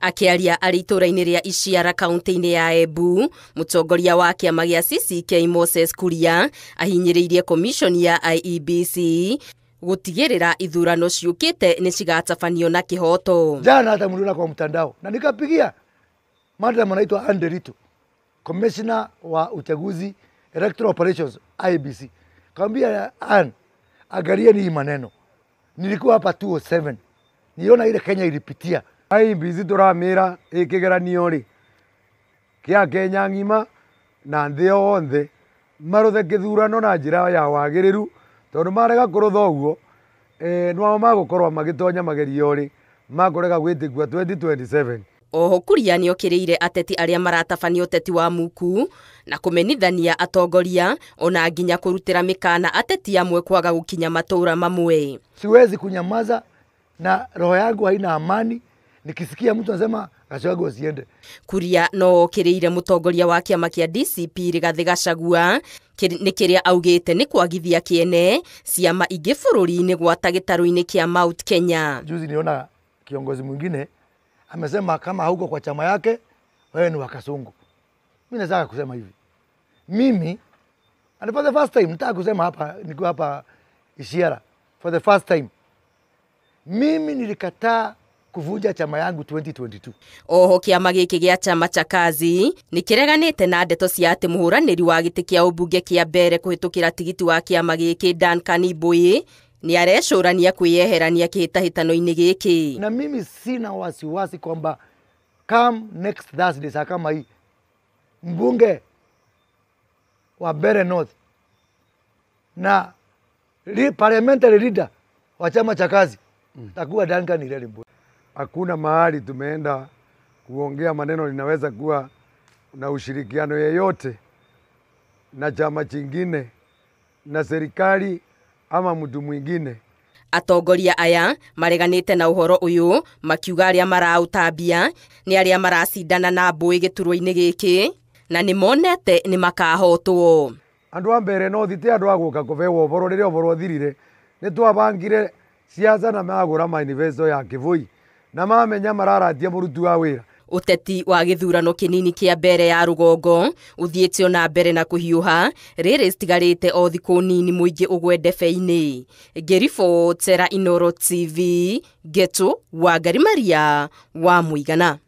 Akĩaria arĩ itũũra-inĩ rĩa Ishiara kaunti-inĩ ya Embu, mũtongoria wa kĩama gĩa CCK Moses Kuria ahinyĩrĩirie commission ya IEBC gũtigĩrĩra ithurano ciũkĩte nĩ cigatabanio na kĩhoto. Jana hata mliona kwa mtandao na nikapigia madam anaitwa Anderito, commissioner wa uchaguzi electoral operations IEBC, kaambia Ann, angalieni hii maneno. Nilikuwa hapa 207 niona ile Kenya ilipitia. IEBC turamira ikigeranio ri kia Kenya ng'ima na nthi yonthe maruthe kithurano na njira ya wagiriru, tondu marega kurutha uguo nwao magukorwo magitonya magerio ri makurega gwitikua 2027. Oho Kuria nĩokĩrĩire ateti arĩa maratabania ũteti wa muku na kũmenithania atongoria ona nginya kũrutĩra mĩkana ateti amwe kwaga gũkinya matũra mamwe. Siwezi kunyamaza na roho yangu haina amani nikisikia mtu anasema Gachagua usiende. Kuria no okĩrĩire mũtongoria wa kĩama kĩa DCP Rigathĩ Gachagua nĩ kĩrĩa augĩte nĩ kwagithia kĩene ciama ingĩ bũrũri-inĩ gwata gĩtarũ-inĩ kĩa Mount Kenya. Juzi niona kiongozi mwingine amesema kama hauko kwa chama yake wewe ni wa Kasungu. Mimi nataka kusema hivi, mimi and for the first time nataka kusema hapa, niko hapa Ishiara for the first time, mimi nilikataa kuvunja chama yangu 2022. Oho kĩama gĩkĩ gĩa chama cha kazi nĩ kĩreganĩte na ndeto cia atĩ mũhũranĩri wa gĩtĩ kĩa ũmbunge kĩa mbere kũhĩtũkĩra tigiti wa kĩama gĩkĩ Duncan Mbui nĩ arecũrania kwĩyeherania kĩhĩtahĩtano-inĩ gĩkĩ. Na mimi sina wasiwasi kwamba come next Thursday saa kama hii mbunge wa Mbeere North na parliamentary leader wa chama cha kazi takuwa Duncan Ireri Mbui. Hakuna mahali tumeenda kuongea maneno linaweza kuwa na ushirikiano yeyote na chama chingine na serikali ama mtu mwingine. Atongoria aya mareganĩte na ũhoro ũyũ makiuga arĩa maraũtambia nĩ arĩa maracindana na Mbui gĩturwa-inĩ gĩkĩ na nĩmonete nĩ makahotwo. Andũ a Mbeere North ti andũ a gũka kũbeo ũhoro rĩrĩa ũhoro ũthirire, nĩ twabangire siasa na magũra manifesto ya Kĩboi na mamenya mararatia mũruti wa wĩra. Ũteti wa gĩthurano kĩnini kĩa Mbeere ya rũgongo ũthiĩte ona mbere na kũhiũha rĩrĩ citigarĩte o thikũ nini mũingĩ ũgwe ndebe-inĩ. Ngĩribotera Inooro TV, Ngetu Wangari Maria wa Mũigana.